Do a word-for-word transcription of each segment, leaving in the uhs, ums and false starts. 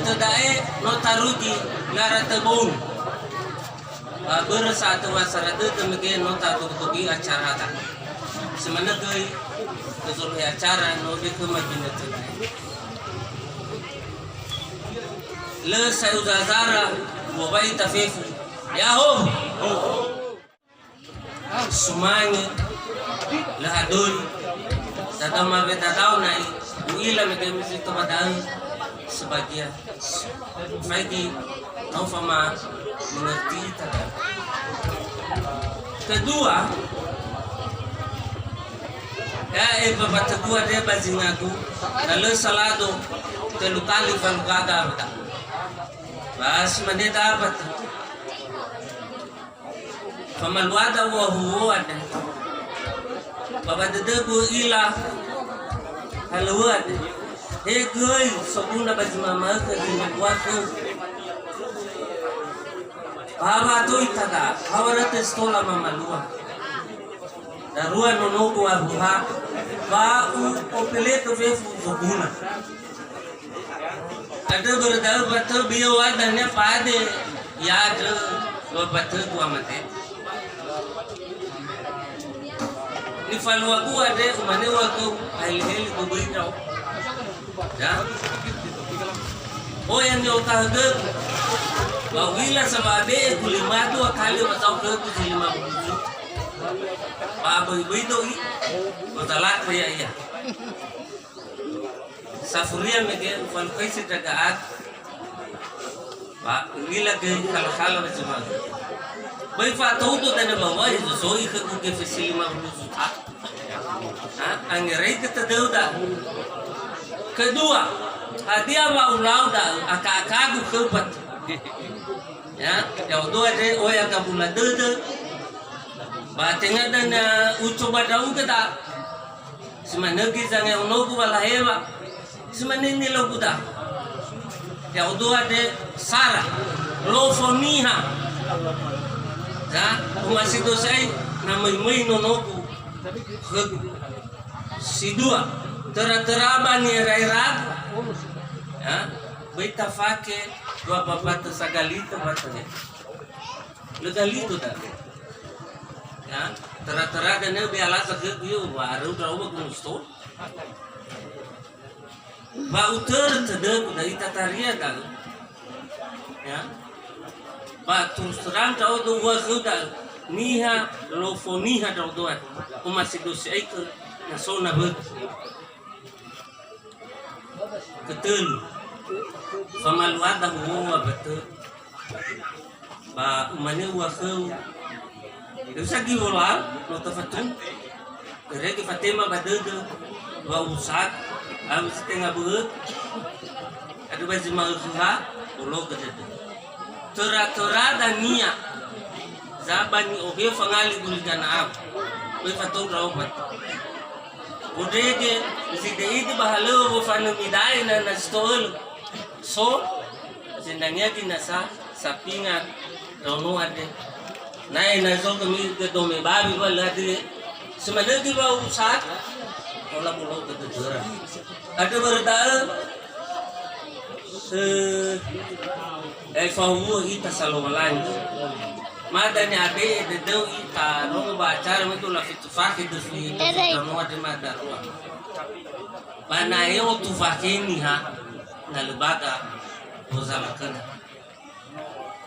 Tö da'e no tarugi lara töbou. Ba börö sa'atö wa'asara dödö mege no tadogi-dogi acarada. Simanö göi tö zolohe acara no dökhöma ginötö da'e. Lö sa'ae uzazara, wowai tafefu. Yaho! Sumange, lö hadöi, dadao mawe dadao na'i, u'ila mege mezi to ba da'ö sebagian. Faigi no fama mengerti ita. Kedua, ya'e babatögu andre ba zingagu, na lö salado, tölu kali falu gaga ba da'ö. Ba simane dapat. Famaluada wa'ahuhuo andre. Ba ba dödögu ila halöŵö andre. He göi soguna ba zi mamaökhö zi mbuakhö. Ba wa toi tada, hawa rötö stola mamalua. Darua nonogu ahuha, ba u opeleto fefu zoguna. Andrö börö da'ö wa tö bi'ö wa dania pade, ya andrö wa ba tö dua mate. Nifaluagu andre umane wa gö aheli-heli gö böi ndra'o. Ya. Oya ni'otahögögu. Wa u'ila sa wa'abe'e guli ma dua kali wa zao khögu zi lima puluh juta. Ba böi-böi do'i. Wa talakö ya'ia. Safuria mege ufalukhaisi ndra'aga. Ba u'ila göi khala-khala wezumangö. Böi fa'atoudo dania ba wa zozoi khögu gefe si lima puluh juta. Ha, angeraigö tödöu da'ö. Kedua, hadia wa ulau da'ö aka-akagu khöu batu. Ya, ya'odo andre oya gabula dödö. Ba tenga dania ucoba ndra'ugö da'ö. Simanö göi zangai onogu wa lahewa. Simane nilau guda. Ya'odo andre sara. Lofo niha. Ya, umasi dosai na möi-möi nonogu. Khögu. Si dua, töra-töra ba ni'era-eragu. Ya, böi tafake dua bapatö sagalito ba tö. Lö galito da. Ya, töra-töra dania be alaza khögu yo, wa aröu ndra'o ba gunung stone. Ba utörö tödögu da itataria da'ö. Ya. Ba terus terang ndra'odo ua khöu da'ö. Niha lofo niha ndra'odo. Omasi dosai aigö na so na bögi. Ketölu, famaluada huhuo wa ba tö. Ba umane ua khöu, "Hewisa giwolal no tafatung?" Irege fatema ba dödö, wa usak, awö si tenga bö'öt, andrö ba zi ma'ökhöha, ologö dödö. Töra-töra dania, za ba ni'ohe fangali guli gana'agu. Böi fatou ndra'o ba. Wondrege, zi de'idi ba halöŵö wofanö midae na, na si to'ölö. So, zindangia ginasa, sapinga, raono andre. Nae na so gemi gedome babi wa lö andre. Simanö göi wa usaha, tola bolo gedödöra. Andrö börö da'ö, eh, eh, fahuhuo ita sa Lowalangi. Mada ni'abe'e dödöu ita, nono ba acara madu la fitu fakhe döfi, döfi nono andre mada rua. Ba na e otu fakhe niha, na lö baga wozalakana.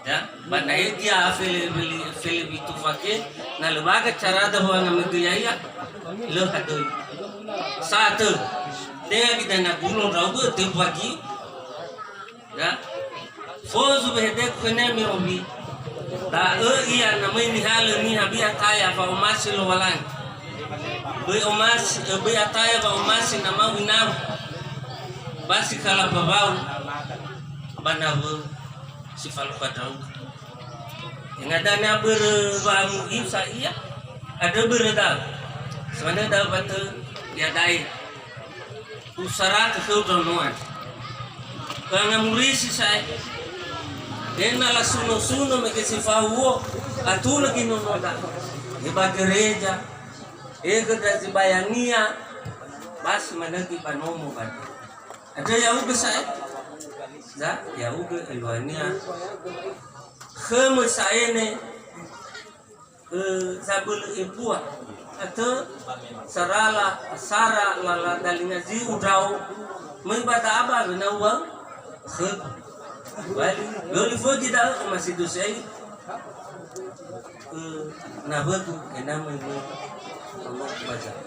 Ya, ba na e dia fele, fele, fele fitu fakhe, na lö baga carada wanga mege ya'ia, lö hadöi. Sa'atö, tenga gidana gulo ndra'ugö, töbagi. Ya. Fozu behedegu khönia mi'omi. Da'ö ia na möi nihalö niha böi ataya wa'omasi Lowalangi. Böi omasi, eh, böi ataya wa'omasi namau inau. Ba si kalapa wau. Ba nawö si falukha ndra'ugö. Enga dania börö wa'amu'isa ia. Andrö börö da'ö. Simanö da'ö ba tö iada'e. Usarata khöu ndraonoa. Ba ngamurisi sa'ae. Dena lasuno-suno mege si fahuhuo, atulö göi nonoda. He ba gereja, he khö ndra zi bayania, ba simanö göi ba nomo ba. Andrö ya'ugö sa'ae. Za, ya'ugö eluahania. Khömö sa'ae ne, ö, zabölö ebua. Atö, sarala, sara, lala, dalinga zi'u ndra'o. Möi ba da'a ba, na ua, khö. Bali, lö lifögi da'ö, masih dusei. Eh, na bögu, enamö ini.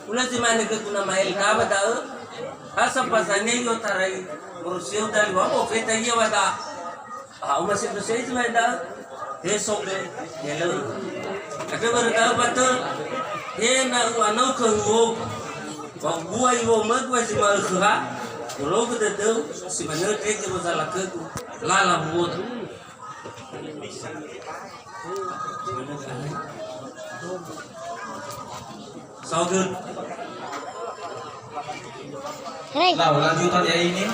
Ula zi mane gögu na mael kawa da'ö. Hasa pasane yo tarai morosio dari wabo feta iya wada. Ah, uma se dose zi mane da'ö. He soge, he lö. Ada baru da'ö batö. He na u anau ke huo. Wa gua iwo mögu zi ma'ökhöha. Ulo gödödöu, si manö dege wazala kögu. Lala huo. Saohagö. Hei. Lau, lanjutan ya ini.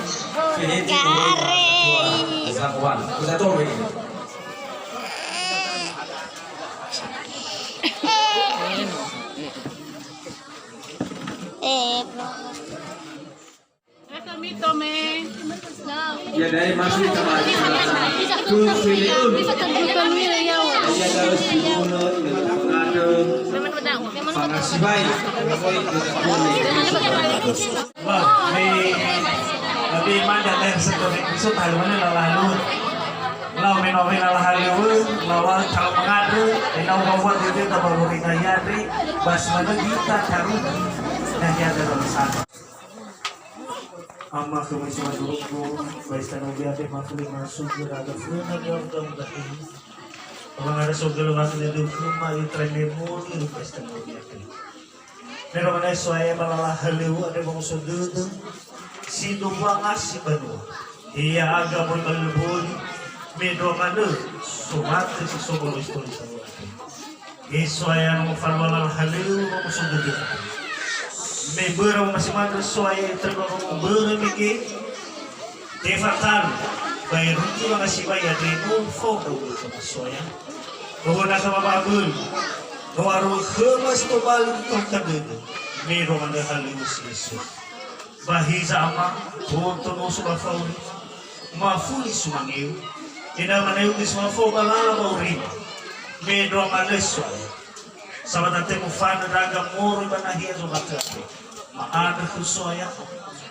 Feheti Karei. Zakuan. Kita tolong ini. Eh. Iada'e masih kembali. Tuh, sini, tuh. Iada'e sini, tuh. Fana sibai. Wah, me, tapi manda dari sekolah itu tahu mana lalu. Lau me no wena lahalu'u, lawa kalau mengadu, enau bawa dede ta baru rina yadri, bas mana kita taruh, dan yadri dalam sana. Ama khöma isi madurunggu, ba istana uliate mafuli masuk, berada funa gaun-gaun dahi. Abang ada sogel wakil itu khöma, itrene muli, ba istana uliate. Mero manö So'aya ba lala halöŵö andre wangosodödö, sindruhua ngasi banua. Ya'aga moroi ba lölö mboli, mendrua manö, somatö si so ba loi stori sanua. He So'aya no mofalua lala halöŵö wangosodödö. Me börö wamasi ma'andrö So'aya, terima wangobörö mege, Tefatalu, ba erugi wangasibai andre no fao ndra'ugö khöma So'aya. Bohona khöma ba aböli, no aröu khöma si tobali u'aukha dödö, me no manö halöŵö si lö sökhi. Ba hiza ama, boto no so ba fauri, mafuli sumangeu, ena'ö manö u'ö si mafao ba lala ba urima, me no manö So'aya. Sabata te mofanö ndra'aga moroi ba nahia zomatö andre. Ma'andrö khöu So'aya,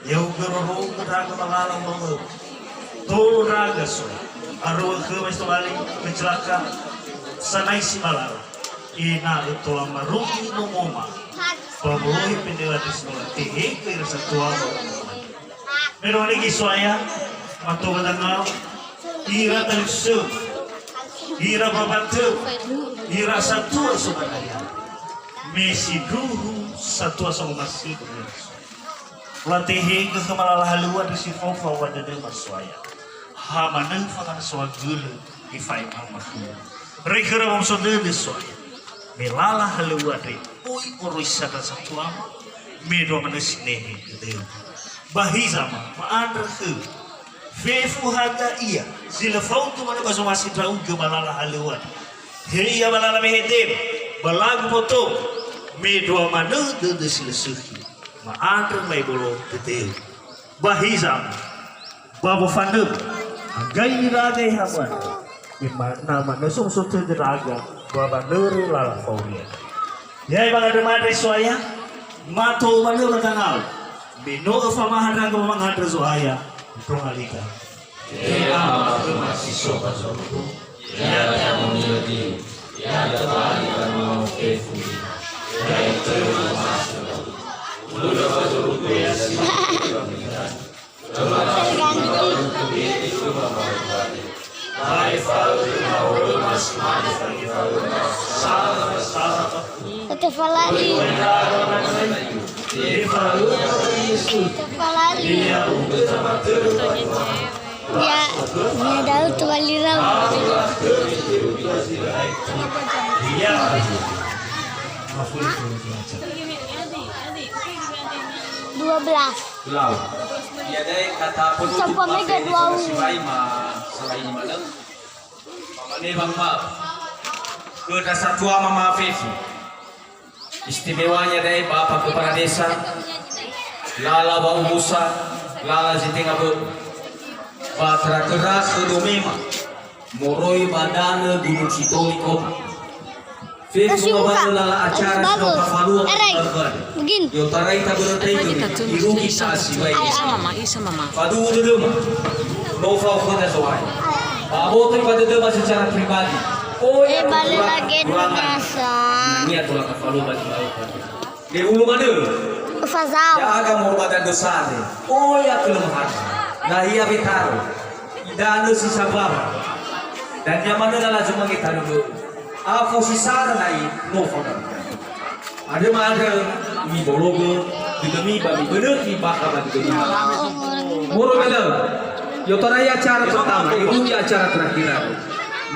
ya'ugö rorogö ndra'aga ba lala wa'olau. Tolo ndra'aga So'aya, aröu khöma si tobali, kecelakaan, sanai si ba lala. Ena'ö tola marugi nongoma, ba moroi pende ladis nola tehegö ira satua ba. Me no nigi So'aya, mato ba dangau, ira talifusöu, ira babatö, ira satua sobanaya. Me sindruhu satua sangomasigu ira. Latehegö khöma lala halöŵö andre si fao faowa dödöma So'aya. Ha manö fangana soagölö, ifa'ema makhöu. Röi khöra wamosodödö So'aya. Me lala halöŵö andre, oi oroisa ndra satuama, me ndrua manö sinehe dödöu. Ba hiza ma, ma'andrö khöu. Fefu hadia ia, zi lö faudu manö ba zomasi ndra'ugö ba lala halöŵö andre. He ia ba lala mehedema, ba lagu mbotogu, me ndrua manö dödö si lö sökhi. Ma'andrö mai bolo dödöu. Ba hiza, ba wofanöma, anggai niraga ehamöa, me ma-, na manö so-, sotödö ndra'aga, ba wanörö lala fauria. Ya'e ba ngandrö mandre So'aya, mato manö ba dangau, me no öfamaha ndra'aga ba mangandrö Zo'aya, ndronga lita. He Ama khöma si so ba zorugo, ya'ia monia diri, ya'ia tobali ba nua fefu niha, ya'ia töi ba masa. Uda ba zorugo ya si Tefalali. Tefalali. Ya, ya, Daud Walirau. Dua belas. Lau. Ia dai kata penutup. Sampai mega dua. Sibai ma selain mana? Mamane Bang Mal. Khöda satua mama fefu. Istimewanya dai Bapak Kepala Desa. Lala bau Musa, lala zi tenga bö'ö. Ba tera-tera khö Domema, moroi ba danö Gunung Sitoli Kota. Fefu ngawalö lala acara si no tafalua ba khöda. I'otarai tabörötaigö irugi sa'a sibai. Isa mama, isa mama. Faduhu dödöma. No fao khöda Zo'aya. Ba aboto ba dödöma secara pribadi. Oh ya, balik lagi kurang. Nania tola tafalua ba khöda. Dehulu manö. Fazau. Ya'aga moroi ba danö Sare. Oh ya, kelemahan. Nahia Betaro. Idanö si sabara. Dania manö lala zumange tanö bö'ö. Afo si sara na'i no fagabita. Andrö ma'andrö mibologö dödömi ba mibönökhi bakha ba dödömi. Moroi ba da'ö. I'otarai acara pertama, irugi acara terakhir.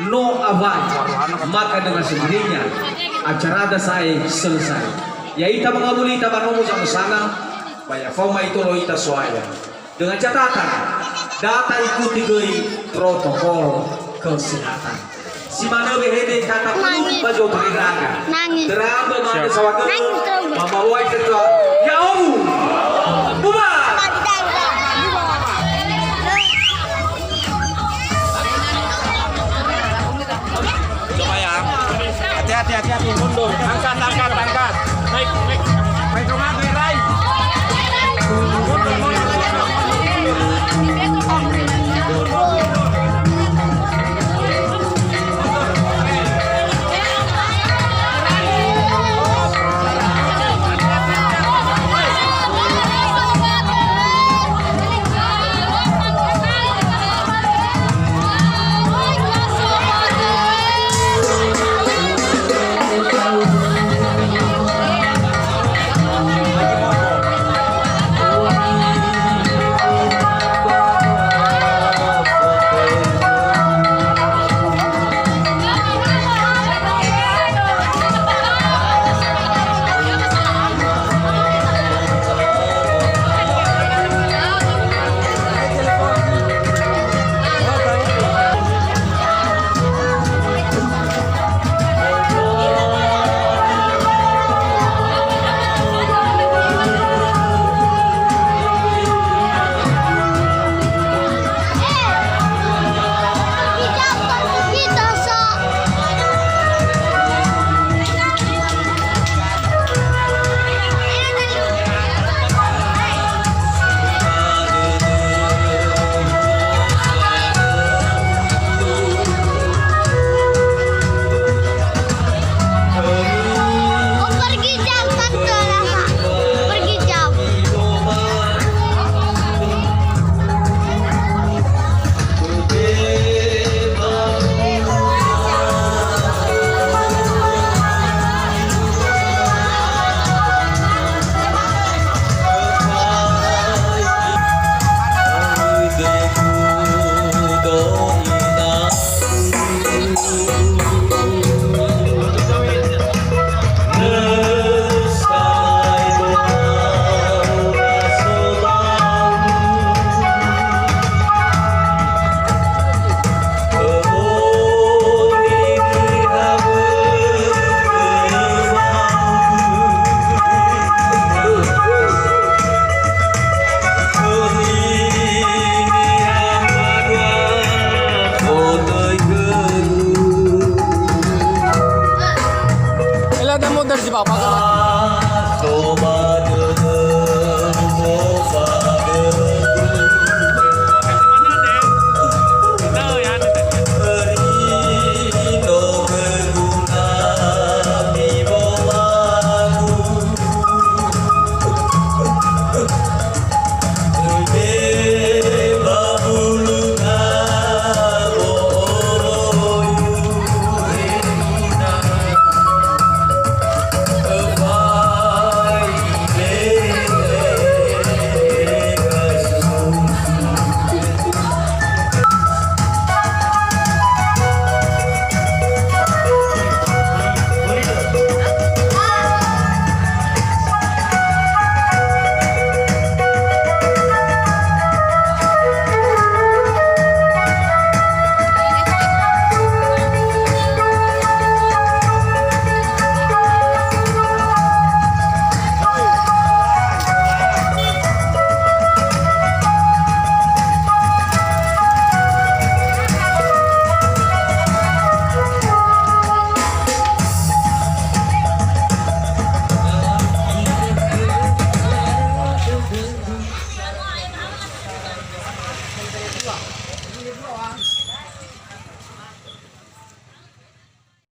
No awai, maka dengan sendirinya acarada sa'ae selesai. Ya'ita mangawuli ita ba nomo zamösana, ba ya faoma itolo ita So'aya. Dengan catatan, data ikuti göi protokol kesehatan. Si manö wehede kata puluh ba zo'aya iraga. Nangis. Terambö mane sawaga. Nangis terus. Mama wai ketua. Ya omu. Bubar. Coba ya. Hati-hati, hati-hati, mundur.